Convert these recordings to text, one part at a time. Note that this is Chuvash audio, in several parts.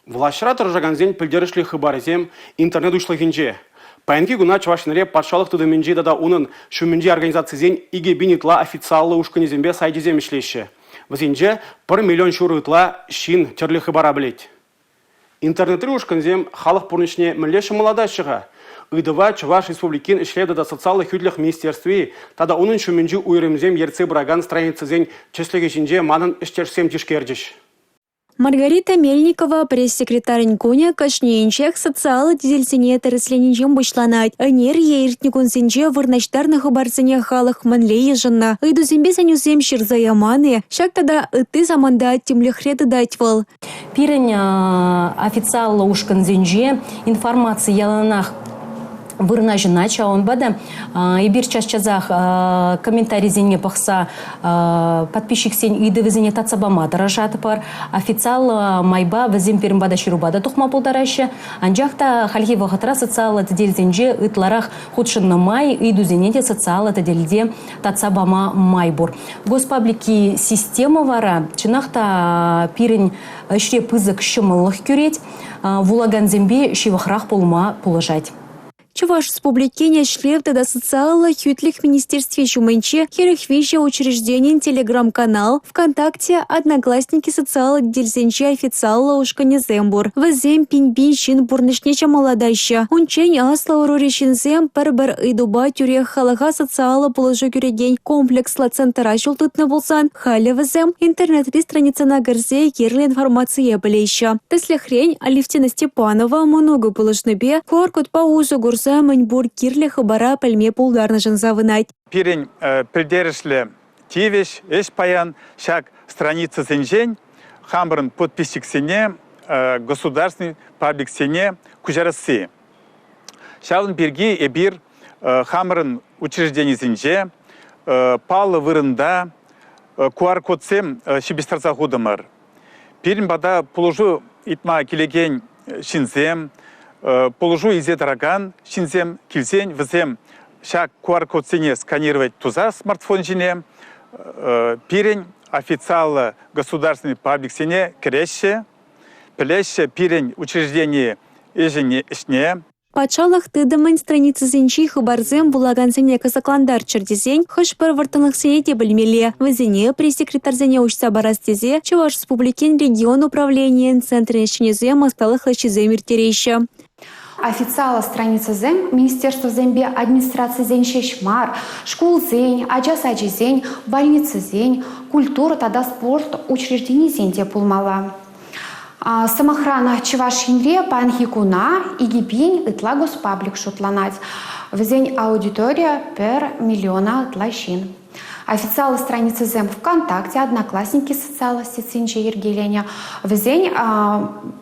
Влаҫра тӑрӑшакансен пӗлтерӗшлӗ хыпарӗсем интернет уҫлӑхӗнче. Паянхи куна Чӑваш Енре патшалӑх тытӑмӗнчи тата унӑн ҫумӗнчи организацисен 2000 ытла официаллӑ ушкӑнӗсемпе сайчӗсем ӗҫлеҫҫӗ. Вӗсенче пӗр миллион ҫурӑ ытла ҫын тӗрлӗ хыпара пӗлет. Интернетри ушкӑнсем халӑх пурнӑҫне мӗнле ҫӑмӑллатаҫҫӗ-ха? Ыйтӑва Чӑваш Республикин ӗҫлев тата социаллӑ хӳтлӗх министерстви тата унӑн ҫумӗнчи уйрӑмсем ертсе пыракан страницӑсен тӗслӗхӗ ҫинче манӑн ӗҫтешсем тишкерчӗҫ. Маргарита Мельникова пресс-секретарӗн кунӗ кашнийӗнчех социаллӑ тетелсене тӗрӗсленинчен пуҫланать. Ӗнер е иртнӗ кунсенче вырнаҫтарнӑ хыпарсене халӑх мӗнле йышӑннӑ, ыйтусемпе сӗнӳсем ҫырса яман-и, ҫак тата ытти саманта тимлӗхре тытать вӑл. Пирӗн официаллӑ ушкӑнсенче информаци яланах вырнаҫӑнать. Ҫавӑнпа та эпир час-часах комментарисене пӑхса подписчиксен ыйтӑвӗсене татса пама тӑрӑшатпӑр. Официаллӑ майпа вӗсем пирӗн пата ҫырупа та тухма пултараҫҫӗ. Анчах та хальхи вӑхӑтра социаллӑ тетелсенче ытларах хутшӑннӑ май ыйтусене те социаллӑ тетелте татса пама май пур. Госпаблики система вара чӑнах та пирӗн ӗҫре пысӑк ҫӑмӑллӑх кӳрет. вулакансемпе ҫывӑхрах пулма пулӑшать. Чӑваш Республикин ӗҫлев тата социаллӑ хӳтлӗх министерстви ҫумӗнче 43 учрежденин телеграм-канал, ВКонтакте, Одноклассники социаллӑ тетелсенче официаллӑ ушкӑнӗсем пур. Вӗсем пин-пин ҫын пурнӑҫне ҫӑмӑллатаҫҫӗ. Унччен аслӑ ӑрури ҫынсем пӗр-пӗр ыйтупа тӳрех халӑха социаллӑ пулӑшу кӳрекен комплекслӑ центра ҫул тытнӑ пулсан, Халӗ вӗсем интернетри страницӑна кӗрсе кирлӗ информацие пӗлеҫҫӗ. Тӗслӗхрен, Алевтина Степанова мӑнукӗ пулӑшнипе QR-кодпа усӑ курса мӗн пур кирлӗ хыпара пӗлме пултарнӑшӑн савӑнать. Пирӗн пӗлтерӗшлӗ тивӗҫ, ӗҫ паян ҫак страницӑсенчен хамӑрӑн подписчиксене, государственный пабликсене куҫарасси. Ҫавӑн пирки эпир хамӑрӑн учрежденисенче паллӑ вырӑнта QR-кодсем ҫыпӑҫтарса хутӑмӑр. Пирӗн пата пулӑшу ыйтма килекен ҫынсем, пулӑшу илсе тӑракан ҫынсем килсен вӗсем ҫак QR-кодсене сканировать туса смартфон ҫине пирӗн официаллӑ государственный пабликсене кӗреҫҫӗ, пӗлеҫҫӗ пирӗн учреждени ӗҫне. Патшалӑх тытӑмӗн страницисенчи хыпарсем вулакансене кӑсӑклантарччӑр тесен хӑш-пӗр вӑрттӑнлӑхсене те пӗлмелле. Вӗсене пресс-секретарьсене уҫса парас тесе Чӑваш Республикин регион управленийӗн центрӗн ӗҫченӗсем ӑсталӑх лаҫҫисем ирттереҫҫӗ. Официаллӑ страницӑсем министерствӑсемпе администрацисен ҫеҫ мар, шкулсен, ача сачӗсен, больницӑсен, культура тата спорт учрежденисен те пулмалла. Сӑмахран, Чӑваш Енре паянхи куна 2000 ытла госпаблик шутланать. Вӗсен аудиторийӗ пӗр миллиона ытла ҫын. Официаллӑ страницӑсем ВКонтакте, Одноклассники социаллӑ сетьсенче йӗркеленӗ. Вӗсен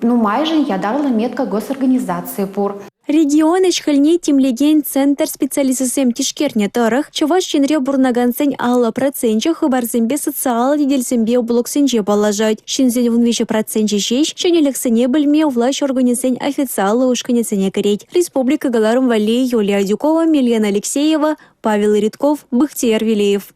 нумайӑшӗн ятарлӑ метка госорганизацийӗ пур. Регион ӗҫ-хӗлне тимлекен центр специалисчӗсем тишкернӗ тӑрӑх, Чӑваш Енре пурӑнакансен 50 проценчӗ хыпарсемпе социаллӑ тетелсемпе блогсенче паллашать. Ҫынсен 13 проценчӗ ҫеҫ ҫӗнӗлӗхсене пӗлме влаҫ органӗсен официаллӑ ушкӑнӗсене кӗрет. Республика кӑларӑм валли Юлия Адюкова, Милена Алексеева, Павел Ритков, Бахтияр Велеев.